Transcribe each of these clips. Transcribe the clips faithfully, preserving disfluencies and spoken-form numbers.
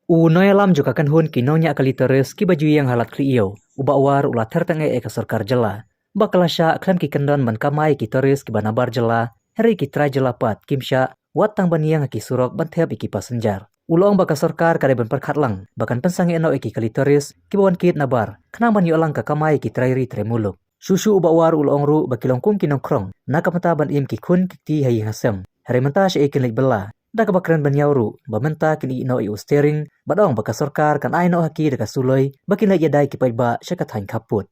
U nongïalam jong ka kynhun ki nongñiah kali tourist kiba ju ïeng ha Lad Khlieh Ïew, u Bah War, u la ther tyngeh ïa ka sorkar jylla ba ka la shah khlem ki kyndon ban kamai ïa ki tourist kiba nabar jylla, hynrei ki trai jylla pat kim shah wat tang ban ïeng ha ki surok ban thep ïa ki passenger. U la ong ba ka sorkar ka dei ban pyrkhat lang ba kan pynsangeh noh ïa ki kali tourist kiba wan kit nabar, khnang ban ïoh lang ka kamai ïa ki trai ri trai muluk. Shuh shuh u Bah War u la ong ruh ba ki long kum ki nongkhrong na ka bynta ban im ki khun ki kti ha ïing ha sem, hynrei mynta shaei kin leit bylla, da kaba kren ban ïaw ruh ba mynta kin ïeh noh ïa u steering, bad ong ba ka sorkar kan ai noh ha ki da ka suloi ba kin leit ïada ïa ki paidbah sha ka thaiñ khappud.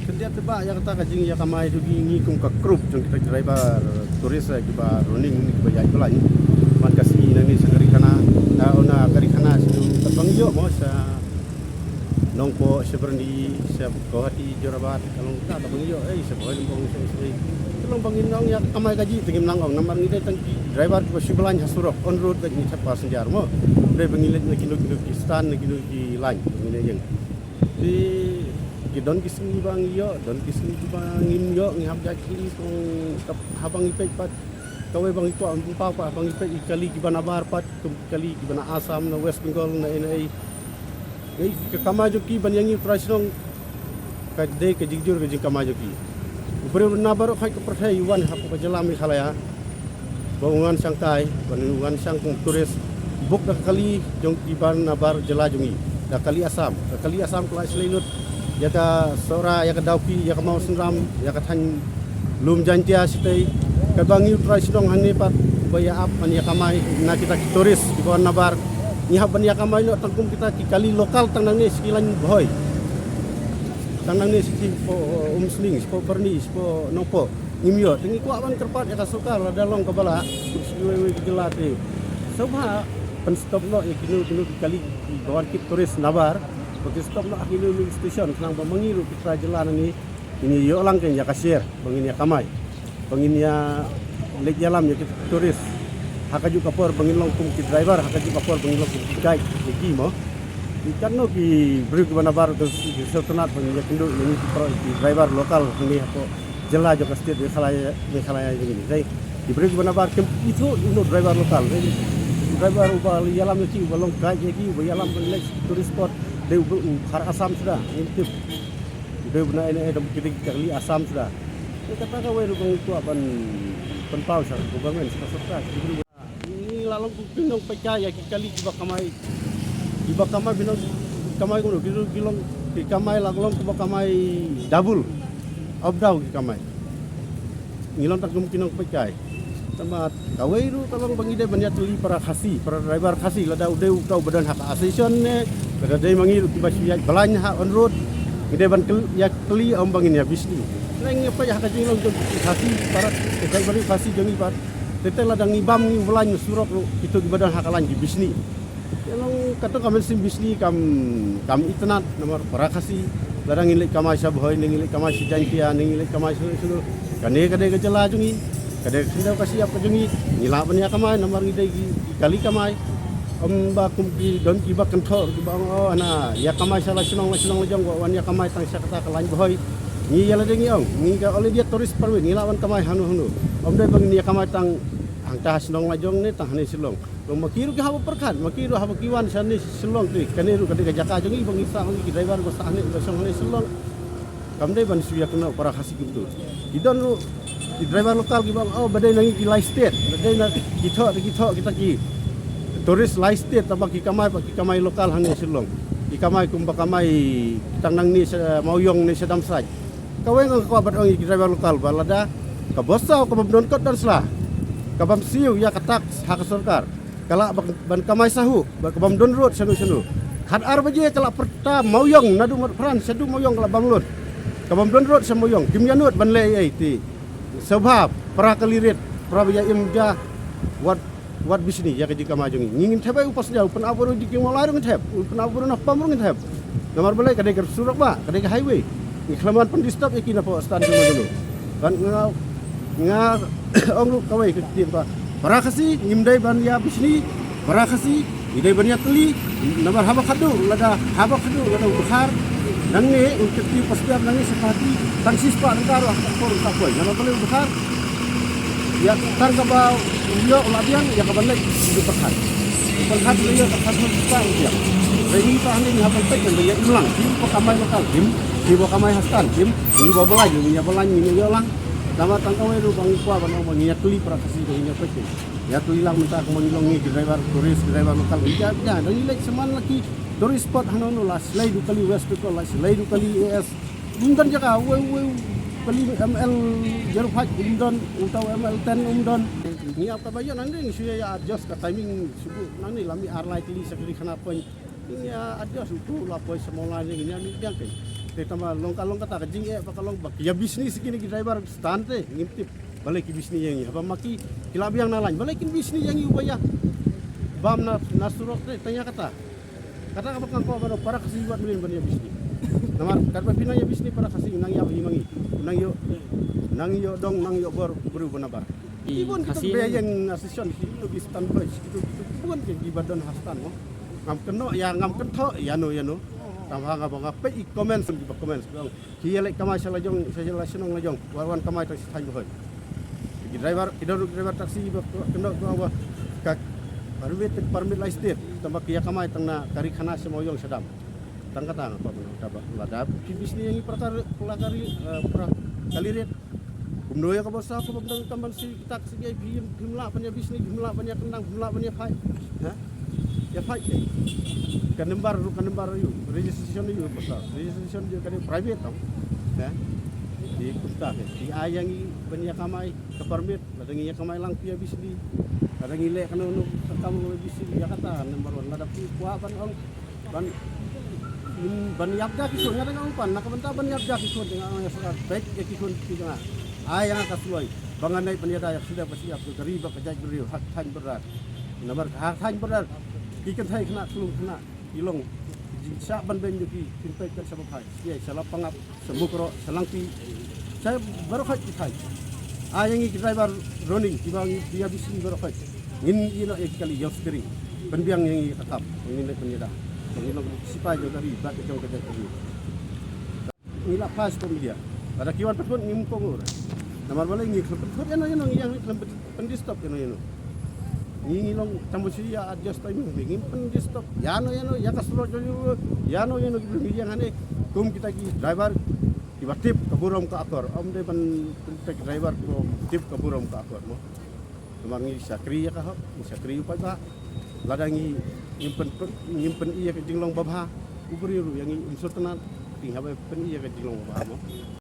Khyndiat te bah, ïa kata ka jingïakamai jong ngi, ngi kum ka group jong kita ki driver tourist, eh, kiba running, kiba ïaid Blaiñ. Man ka sngi nangne sha Karikhana, ah, na Karikhana sha, kat ba ngi ïoh mo, sha Nongpoh, sha Byrni, sha Guwahati, Jorabat, ka long kata, kat ba ngi ïoh, eh, sha Bhoirymbong, sha, sha, sha. Ka long ba ngin ong ïakamai kajih te ngim nang ong, namar ngi dei tang ki driver kiba shu Blaiñ ha surok, on road, ka jingthep passenger mo. Dei ba ngi leit na kino kino ki stand, na kino ki line, ba ngin ïeng. Te ki don ki sngi ba ngi ïoh, don ki sngi ba ngim ïoh, ngi hap jait kali, kong, kap, haba ngi peit pat. Kawei ba ngi kwah ban pynpaw pat, haba ngi peit ki kali kiba nabar pat, kum ki kali kiba na Assam, na West Bengal, na N I A. Ei, ka kamai jong ki ban ïa ngi u trai shnong, ka dei ka jingjur ka jingkamai jong ki. U briew na baroh khoit ka pyrthei u wan hapoh ka jylla Meghalaya ba un wan shangkai, ba un wan shang kum tourist, bok da ka kali jong kiba nabar jylla jong ngi, da ka kali Assam, ka kali Assam ka la shlei lut ïa ka Sohra, ïa ka Dawki, ïa ka Mawsynram, ïa ka thaiñ Lum Jaintia shatei. Katba ngi u trai shnong hangne pat ba ïa ap ban ïakamai na kita ki tourist kiba wan nabar, ngi hap ban ïakamai noh tang kum kita ki kali local tang nangne sha ki line Bhoi, tang nangne sha ki, shapoh, uh, Umsning, shapoh Byrni, shapoh Nongpoh. Ngim ïoh, te ngi kwah ban kyrpad ïa ka sorkar, lada long kaba lah, sha kiwei kiwei ki jylla te, sngewbha pynstop noh ïa kino kino ki kali kiba wan kit tourist nabar, ba kin stop noh ha kino kino ki station, khnang ba ma ngi ruh ki trai jylla nangne ngin ïoh lang kein ïa ka share ba ngin ïakamai, ba ngin ïa leit ïalam ïa ki tourist. Ha kajuh ka por ba ngin long kum ki driver, ha kajuh ka por ba ngin long kum ki guide ïa ki mo. Ki katno ki briew kiba nabar, ki sngewtynnat ban ïakynduh ïa ngi ki pro-, ki driver local hangne hapoh jylla jong ka state Meghalaya, Meghalaya jong ngi. Dei ki briew kiba nabar kim ithuh ïa uno driver local. Dei driver uba ïalam ïa ki, uba long guide ïa ki, uba ïalam ban leit tourist spot, dei u, u khar Assam suda, ngim tip. Dei u na N I A, dei ki dei ki kali Assam suda. Te kata kawei ruh ba ngi kwah ban pynpaw sha ka government, sha ka sorkar, sha ki briew. Ngi la long kum ki nongpeitkai ïa ki kali kiba kamai. Kiba kamai, ki nong kamai kumno, ki, ki long, ki kamai, la long kiba kamai double, up down ki kamai. Ngi long tang kum ki nongpeitkai. Tangba kawei ruh ka long ba ngi dei ban ïatylli para Khasi, para driver Khasi, lada u dei uta uba don ha ka association ne, lada dei ma ngi ruh kiba shu ïaid Blaiñ ha on road, ngi dei ban kyl-, ïatylli ym ba ngin ïa bishni. Lada ngi peit ha ka jinglong jong ki Khasi, para, ki driver Khasi jong ngi pat, te te lada ngi bam, ngi u Blaiñ na surok ruh, kito kiba don ha ka line ki bishni. Te long katto ka mynsiem bishni kam, kam itynnad namar para Khasi. Lada ngin leit kamai sha Bhoi, ne ngin leit kamai sha Jaintia, ne ngin leit kamai sha, sha, kane ka dei ka jylla jong ngi, ka dei ka khyndew ka shyiap ka jong ngi. Ngi lah ban ïakamai namar ngi dei ki, ki kali kamai. Ym ba kum ki don kiba kynthoh, kiba ong, oh, hana ïakamai sha la shnong la shnong la jong, wan ïakamai tang sha kata ka line Bhoi. Ngi ïa lade ngi ong, ngi ka All India Tourist Permit, ngi lah ban kamai hangno hangno. Ym dei ba ngin ïakamai tang hangta ha shnong la jong ne tang hane Shillong. Long ma ki ruh ki hap ban pyrkhat, ma ki ruh haba ki wan shane Shillong te, kane ruh ka dei ka jaka jong ngi ba ngi sah, ngi ki driver ba sah hangne, ba shong hangne Shillong. Kam dei ban shu ïa kynnoh para Khasi kumto. Ki don ruh ki driver local kiba ong, oh, ba dei na ngi ki lai state, ba dei na ki thoh, ki thoh kita ki tourist lai state, tangba ki kamai, ba ki kamai local hangne Shillong. Ki kamai kumba kamai tang nangne sha Mawïong ne sha Damsait. Kawei nga kwah ban ong ïa ki driver local ba lada ka bos saw ka bym don kot don sla, ka bym siew ïa ka tax ha ka sorkar, ka lah ban, ban kamai sahuh, ba ka bym don road shano shano. Khat ar baje ka lah pyrta Mawïong, naduh Motphran shaduh Mawïong ka lah bam lut. Ka bym don road sha Mawïong, kim ïa nud ban leh ei ei te. Sngewbha para kali rit, para ba ïa im ja, wat, wat bishni ïa ka jingkamai jong ngi. Ngi ngin thep ei u passenger, u Pynap Bru jingkynmaw lai ruh ngin thep, u Pynap Bru na pam ruh ngin thep. Namar balei, ka dei ka surok bah, ka dei ka highway. Ngi khlem ban pyndisturb ïa ki na pdeng stand jong ngi. Kan nga, nga ong ruh kawei ka ktien ba para Khasi ngim dei ban ïa bishni, para Khasi ngi dei ban ïa tylli. Namar haba khadduh lada, haba khadduh lada u Dkhar nangne un kyrti passenger nangne sha Guwahati, tang shispah tyngka ruh ha ka por un sa poi. Namar balei u Dkhar, ïa tang kaba u ïoh u la biang, ïa kaba leit u ju pyrkhat. Pyrkhat leh ïa ka khat hok kita ïa. Leh ïa kita hangne ngi hap ban peit kan ba ïa im lang. Kim ba kamai lokal kim. Kim ba kamai ha stand kim. Ngi ba belai ngi ïa belai ngi ïa lang. Tangba tang kawei ruh ba ngi kwah ban ong ba ngi ïa kylli para Khasi ba ngi ïa peit kim. Ïa kylli lang mynta kumba ngi long ngi ki driver tourist ki driver lokal ngi ïa ïa dang ngi leit sman la ki tourist spot hano no la shlei du kali West Bengal la shlei du kali A S. Um don jaka wei wei kali M L zero five um don uta M L ten um don. Ngi ap ka ba ïa nang ding shu ïa adjust ka timing shu nang ni lami ar lai kali sa kali khana point. Ngi ïa adjust utu la point sa mawla ni ngi ïa mi biang kai. Te tama long ka long kata ka jing eh ba ka long ba ïa business kini ki driver stand te ngim tip. Balei ki business ïa ngi ba ma ki ki la biang na lain balei ki business ïa ngi uba ïa. Bam na na surok te tanya kata. Kata ka ba kang ko ba para Khasi wat mlin ban ïa business. Namar kat ba pina ïa business para Khasi nang ïa hi mangi. Nang ïo nang ïo dong nang ïo bor bru bana bar. Ibon kita Khasi be ni. Yang association ki to bi stand by ki to ki to bun ke ki ba don ha stand mo. Ngam keno ïa ngam kentho ïa no ïa no. Tam ha nga ba nga pe i comments ki ba comments ki ong. Ki ïa leh kamai sha la jong sha la shnong la jong. Wan wan kamai tang shi thaiñ ba hoi. Ki driver ki driver taxi ba keno ba ba ka permit permit lai state. Tang ba ki ïa kamai tang na kari khana sha mo yong sha dam. Tang kata nga pa ba ba lada ki business ïa ngi para kari para kali ret. Kumno ïa ka ba sa ka ba dang tam ban si tak si ïa phim phim lah ban ïa business phim lah ban ïa kendang phim lah ban ïa phai. Ha? Ïa phai ke. Ka number ru ka number yu registration yu pa sa registration yu ka ni private tau. Ha? Di kumta ke. Di ai ïa ngi ban ïa kamai ka permit lada ngi ïa kamai lang pia business. Lada ngi leh kano no ka kam no business ïa kata number one lada pi kwa ban ong Ban ban ïap da ki khun nga dang ong pan na ka bynta ban ïap da ki khun nga ong ïa sngewbha bek ïa ki khun ki nga. Ai ïa nga ka sloi ba nga nai ban ïada ïa sida ba siap ka ri ba ka jaid bri ha thaiñ bra. Namar ha thaiñ bra ki kynthei khynnah klum khynnah ki long jingshah ban beiñ ïa ki kynthei kan sa ba phai. Ïa sa la pangap. Sa Mukroh, sa Langpih, sa baroh khoit ki thaiñ. Ai ïa ngi ki driver running kiba ngi ïa bisi baroh khoit. Ngin ïa noh ïa ki kali ïa steering. Pynbiang ïa ngi ka kap. Ngin leh pynïada. Ngin long sipai jong ka ri bad jong ka jaitbynriew. Ngi la pass ko media. Lada ki wan pynthut ngim kong ur. Namar balei ngi khlem pynthut ïa no ïa no ngi ïa ngi khlem pynthut. Pyndisturb ïano ïano. Ngi ngi long tang ba shu ïa adjust time ngi ngim pyndisturb ïano ïano ïa ka slot jong ïano ïano ki briew ngi ïa ngane. Kum kita ki driver kiba tip ka burom ka akor. Ym dei ban kita ki driver kiba tip ka burom ka akor mo. Namar ngi shakri ïa ka hok, ngi shakri u paidbah. Lada ngi ngim pyn ngim pyn ïa ka jinglong babha. U briew ruh ïa ngi um sutnat. Ngi haba pyn ïa ka jinglong babha mo.